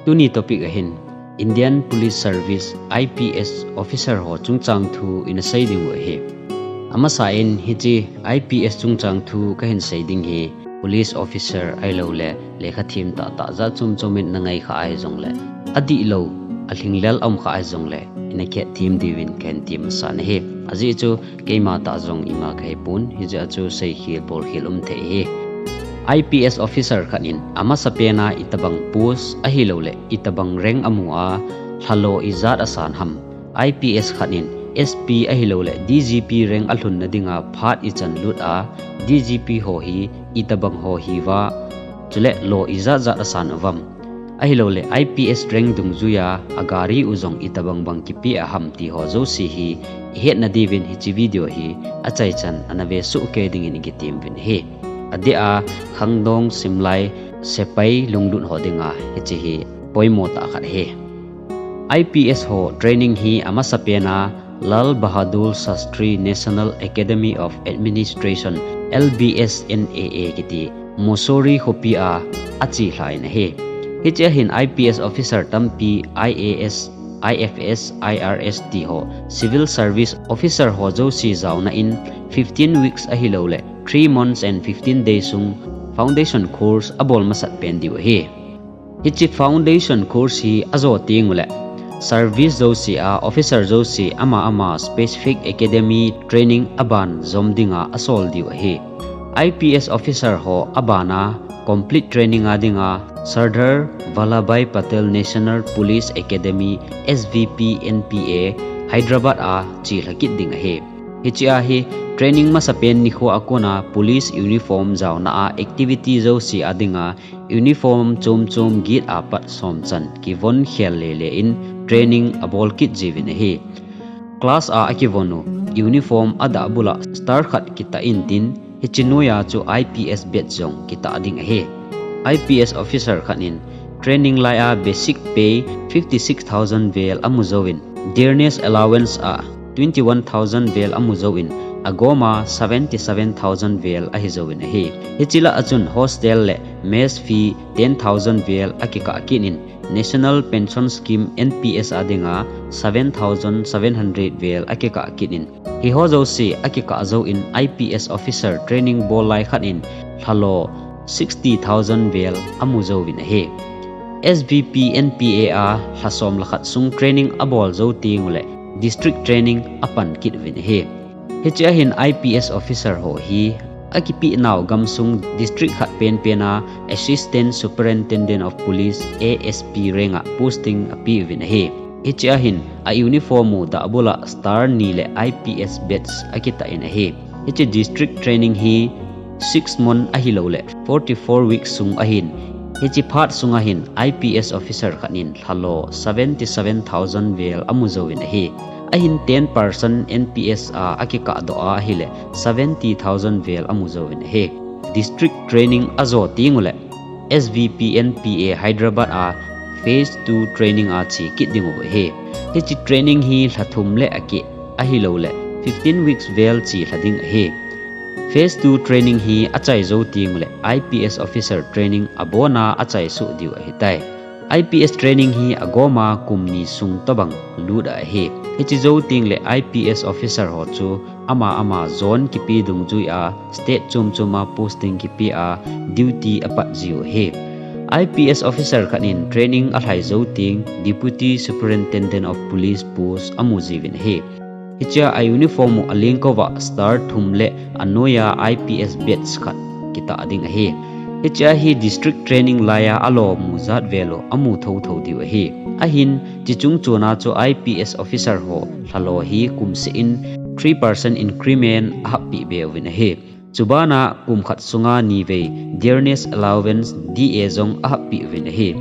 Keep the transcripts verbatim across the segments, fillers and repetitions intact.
Tuni topic ahin Indian Police Service I P S officer ho chungchang thu ina sei ding u ahi. Amasa in hiche I P S chungchang thu kahin sei ding hi police officer ahilouleh lekha them tahtah jat chom chom in na ngai kha ahi jongleh, adihlou, alhinglel aum kha ahi jongleh, ina khet them diuvin kahin ti masa nahi. Ajeh chu keima tah jong ima kahi pon, hijeh a chu seikhel bolkhel um thei ahi. I P S officer khat in amasa pen a itobang post ahilouleh itobang rank amu a, lhalo ijat asan ham. I P S khat in S P ahilouleh D G P rank alhun na dinga phat ichan lut a, D G P ho hi itobang ho hiuva, chule lo ijat jat asan uvam, ahilouleh I P S rank dungjuia agari u jong itobang bang kipe a ham ti ho jouse hi ihet na diuvin hiche video hi achaichan ana ve soh kei dingin ikitem uvin ahi. Adeh a khangdong simlai sepai lunglut ho dinga hiche hi poimo tah khat ahi. I P S ho training hi amasa pen a Lal Bahadur Shastri National Academy of Administration, L B S N A A kiti, Mussoorie khopi a achelha in ahi. Hiche a hin I P S officer tampi I A S, I F S, I R S ti ho civil service officer ho jouse jaona in fifteen weeks ahilouleh three months and fifteen days sung foundation course abol masat pen diu ahi. Hiche foundation course hi ajo teng uleh service jouse a officer jouse ama ama specific academy training aban jom dinga asol diu ahi. I P S officer ho abana complete training a dinga Sardar Vallabhbhai Patel National Police Academy, S V P N P A, Hyderabad a chelha kit ding ahi. Hiche a hi training masa pen nikho a kona police uniform jaona a activity jouse a dinga uniform chom chom get a pat som chan kivon khel lele in training abol kit jiuvin ahi. Class a akivon u uniform adah bula star khat kitah intin, hiche noiya chu I P S badge jong kitah ding ahi. I P S officer khat in training lai a basic pay fifty six thousand vel amu jouvin, dearness allowance a twenty one thousand vel amu jouvin, agoma seventy seven thousand vel ahi jouvin ahi. Hiche lah a chun hostel le mess fee ten thousand vel akikah kit in, National Pension Scheme, N P S a dinga seven thousand seven hundred vel akikah kit in, hiho jouse akikah jouvin I P S officer training bol lai khat in lhalo sixty thousand vel amu jouvin ahi. S V P N P A a lha som le khat sung training abol jou teng uleh district training apan kit uvin ahi. Hiche a hin I P S officer ho hi akipeh nau gamsung district khat penpen a Assistant Superintendent of Police, A S P rank a posting apeh uvin ahi. Hiche a hin a uniform u dah bula star ni le I P S badge akitah in ahi. Hiche district training hi six month ahilouleh forty four weeks sung ahin, hiche phat sunga hin I P S officer khat in lhalo seventy seven thousand vel amu jouvin ahi. Ahin ten percent N P S a akikah doh a ahileh seventy thousand vel amu jouvin ahi. District training ajo teng uleh S V P N P A Hyderabad a phase two training a che kit ding u ahi. Hiche training hi lha thum le akeh ahilouleh fifteen weeks vel chelha ding ahi. Phase two training hi achai jou teng uleh I P S officer training abona achai soh diu ahitai. I P S training hi agoma kum ni sung tobang lut ahi. Hiche jou teng leh I P S officer ho chu ama ama zone kipe dungjuia state chom chom a posting kipe a duty apat jiu ahi. I P S officer khat in training alhai jou teng Deputy Superintendent of Police post amu jiuvin ahi. Hiche a uniform u alengkouva star thum le anoiya I P S badge khat kitah ding ahi. Hiche a hi district training laiya alo mu jat vel u amu thotho diu ahi. Ahin, hiche chungchon a chu I P S officer ho lhalo hi kum seh in three percent increment ahappeh be uvin ahi. Chubana kum khat sunga ni vei dearness allowance, D A jong ahappeh uvin ahi.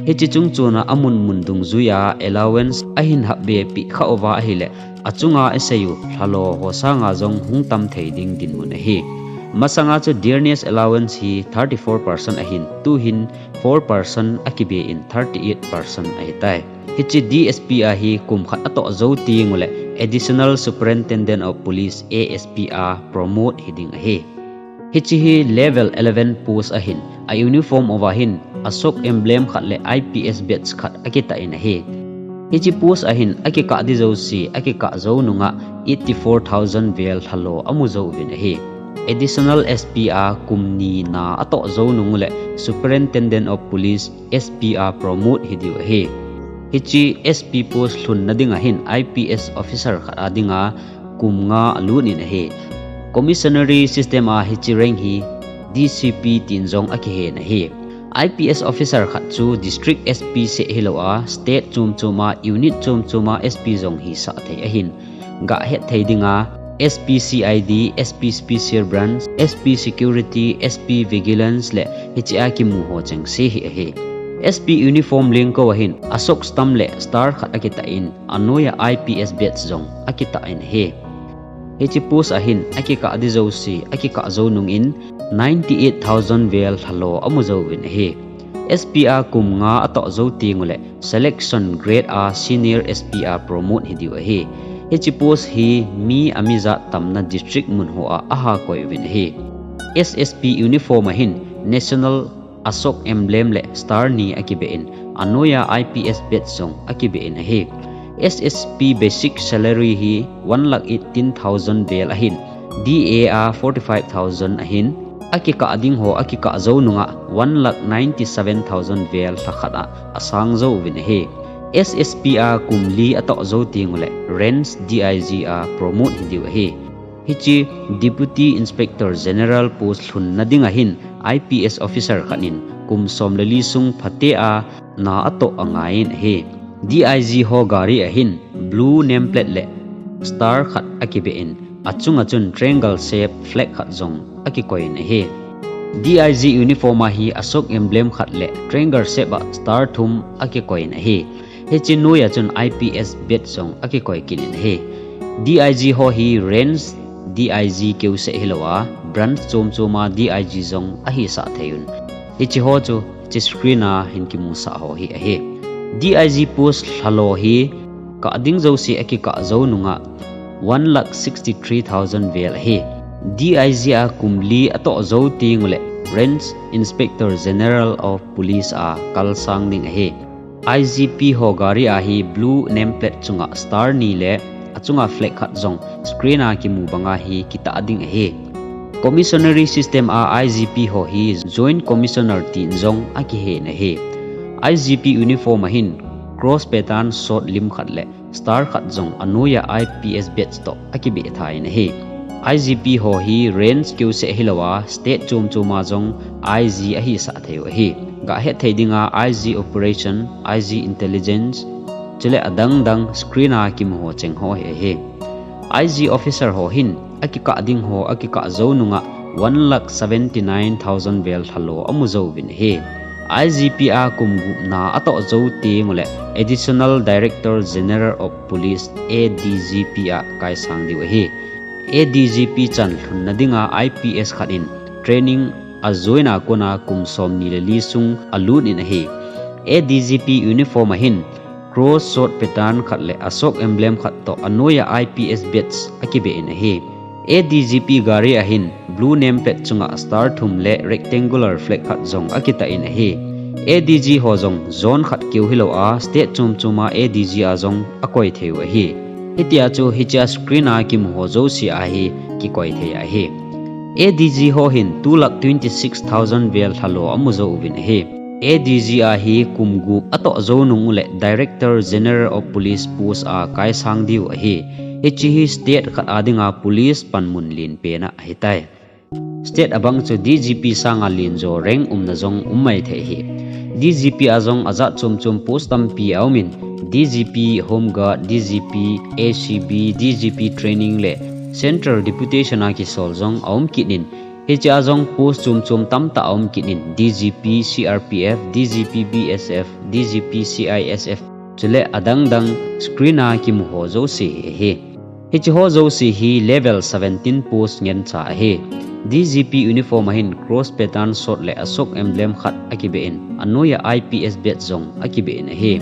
Hiche chungchon a amun mun dungjuia allowance ahin hapbe peh kha uva ahileh achunga isei u lhalo ho sanga jong hung tam thei ding dinmun ahi. Masanga chu dearness allowance hi thirty four percent ahin, tuhin four percent akibe in thirty eight percent ahitai. Hiche D S P a hi kum khat atoh jou teng uleh Additional Superintendent of Police, A S P a promote hiding ahi. Hiche hi level eleven post ahin, a uniform uva hin Ashok emblem khat le I P S badge khat akitah in ahi. Hiche post ahin akikah di jouse akikah jou nunga eighty-four thousand vel lhalo amu jouvin ahi. Additional S P a kum ni na atoh jou nung uleh Superintendent of Police, S P a promote hidiu ahi. Hiche S P post lhunna dinga hin I P S officer khat a dinga kum nga alut in ahi. Commissionary system a hiche rank hi D C P tin jong akihen ahi. I P S officer khat chu district S P seh hilou a, state chom chom a, unit chom chom a S P jong hisah thei ahin. Gah het thei dinga S P C I D, S P Special Branch, S P Security, S P Vigilance le hiche a kimu ho chengse hi ahi. S P uniform lengkou ahin Ashok stamp le star khat akitah in, anoiya I P S badge jong akitah in ahi. Hiche post ahin akikah di jouse akikah jou nungin ninety-eight thousand vel lhalo amu jouvin ahi. S P a kum nga atoh jou teng uleh selection grade a senior S P a promote hidiu ahi. Hiche post hi mi amijat tamna district mun ho a aha koi uvin ahi. S S P uniform ahin National Ashok emblem le star ni akibeh in, anoiya I P S badge jong akibeh in ahi. S S P basic salary hi one lakh eighteen thousand vel ahin, D A a forty-five thousand ahin, akikah ding ho akikah jou nunga one lakh ninety-seven thousand vel lhakhat a asang jouvin ahi. S S P a kum li atoh jou teng uleh range D I G a promote hidiu ahi. Hiche Deputy Inspector General post lhunna dinga hin I P S officer khat in kum som le li sung phatea a na atoh angaiyin ahi. D I G ho gari ahin blue name plate le star khat akibeh in, achunga chun triangle shape flag khat jong akikoi in ahi. D I G uniform a hi Ashok emblem khat le triangle shape a star thum akikoi in ahi. Hiche noiya chun I P S badge jong akikoi kit in ahi. D I G ho hi range D I G keuseh hilou a, branch chom chom a D I G jong ahisah thei un. Hiche ho chu hiche screen a hin kimusah ho hi ahi. D I G post lhalo hi kah ding jouse akikah jou nunga one lakh sixty-three thousand vel ahi. D I G a kum li atoh jou teng uleh Range Inspector General of Police a kalsang ding ahi. I G P ho gari a hi blue name plate chunga star ni le achunga flag khat jong screen a kimu banga hi kitah ding ahi. Commissionary system a I G P ho hi Joint Commissioner tin jong akihen ahi. I G P uniform ahin cross pattern sword lim khat le star khat jong anoiya I P S badge toh akibeh tha in ahi. I G P ho hi range keuseh hilou a, state chom chom a jong I G ahisah thei u ahi. Gah het thei dinga I G operation, I G intelligence, chule adang dang screen a kimu ho cheng ho hi ahi. I G officer ho hin akikah ding ho akikah jou nunga one lakh seventy-nine thousand vel lhalo amu jouvin ahi. I G P a kum gup na atoh jou teng uleh Additional Director General of Police, A D G P a kaisang diu ahi. A D G P chan lhunna dinga I P S khat in training ajoin a kona kum som ni le li sung alut in ahi. A D G P uniform ahin cross sword pattern khat le Ashok emblem khat toh anoiya I P S badge akibeh in ahi. A D G P gari ahin blue name plate chunga star thum le rectangular flag khat jong akitah in ahi. A D G ho jong zone khat keu hilou a, state chom chom a A D G a jong akoi thei u ahi. Hitia chu hichea screen a kimu ho jouse a hi kikoi thei ahi. A D G ho hin two lakh twenty-six thousand vel lhalo amu jouvin ahi. A D G a hi kum gup atoh jou nung uleh Director General of Police post a kaisang diu ahi. Hiche hi state khat a dinga police panmun lenpen ahitai. State abang chu D G P sanga lenjo rank umna jong um maithei ahi. D G P a jong ajat chom chom post tampi aumin, D G P Home Guard, D G P A C B, D G P Training le Central Deputation a kisol jong aum kit in, hichea jong post chom chom tamtah aum kit in, D G P C R P F, D G P B S F, D G P C I S F, chule adang dang screen a kimu ho jouse hi ahi. Hiche ho jouse hi level seventeen post ngen cha ahi. D G P uniform ahin cross pattern sword le Ashok emblem khat akibeh in, anoiya I P S badge jong akibeh in ahi.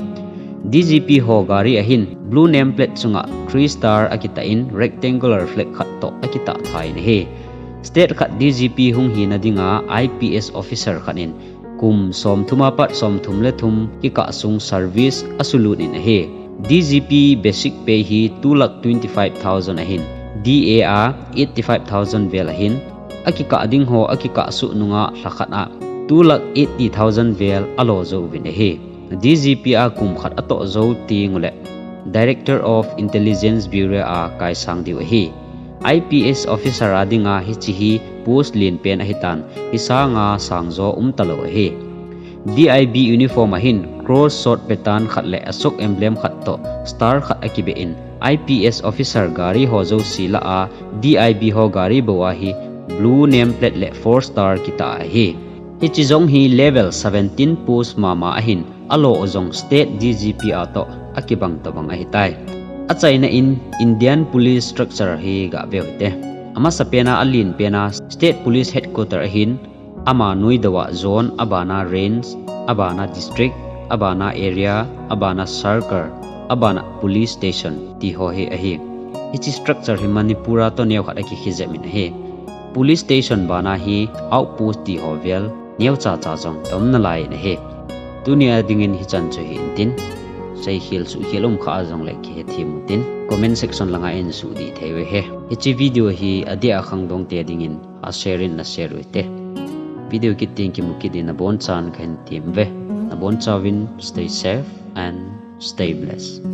D G P ho gari ahin blue name plate chunga three star akitah in rectangular flag khat toh akitah tha in ahi. State khat D G P hung hina dinga I P S officer khat in kum somthum apat somthum le thum kikah sung service asulut in ahi. D G P basic pay hi two lakh twenty-five thousand ahin, D A a eighty-five thousand vel ahin, akikah ding ho akikah suh nunga lhakhat a two lakh eighty thousand vel alo jou uvin ahi. D G P a kum khat atoh jou teng uleh Director of Intelligence Bureau a kaisang diu ahi. I P S officer a dinga hiche hi post lenpen ahitan, hisanga sangjo umtalou ahi. D I B uniform ahin cross short pattern khat le Ashok emblem khat toh star khat akibeh in, I P S officer gari ho jouse lah a D I B ho gari bou a hi blue name plate le four star kitah ahi. Hiche jong hi level seventeen post mama ahin, alo jong state D G P a toh akibang tobang ahitai. Achaina in Indian police structure hi gaveu hite. Amasapen a alenpen a state police headquarter ahin, ama noidou a zone, abana range, abana district, abana area, abana circle, abana police station ti ho hi ahi. Hiche structure hi Manipur a toh neokhat akikhe jep in ahi. Police station bana hi outpost ti ho vel neocha cha jong aum nalai in ahi. Tunia dingin hichan chu hi intin, seikhel suhkhel umkha a jongle kihethem utin, comment section langa in suhdih thei uve. Hiche video hi adeh a khangdong te dingin a share in na share uvinte. Video kit teng kimu kit din nabonchauvin kahin temuve. Nabonchauvin stay safe and stay blessed.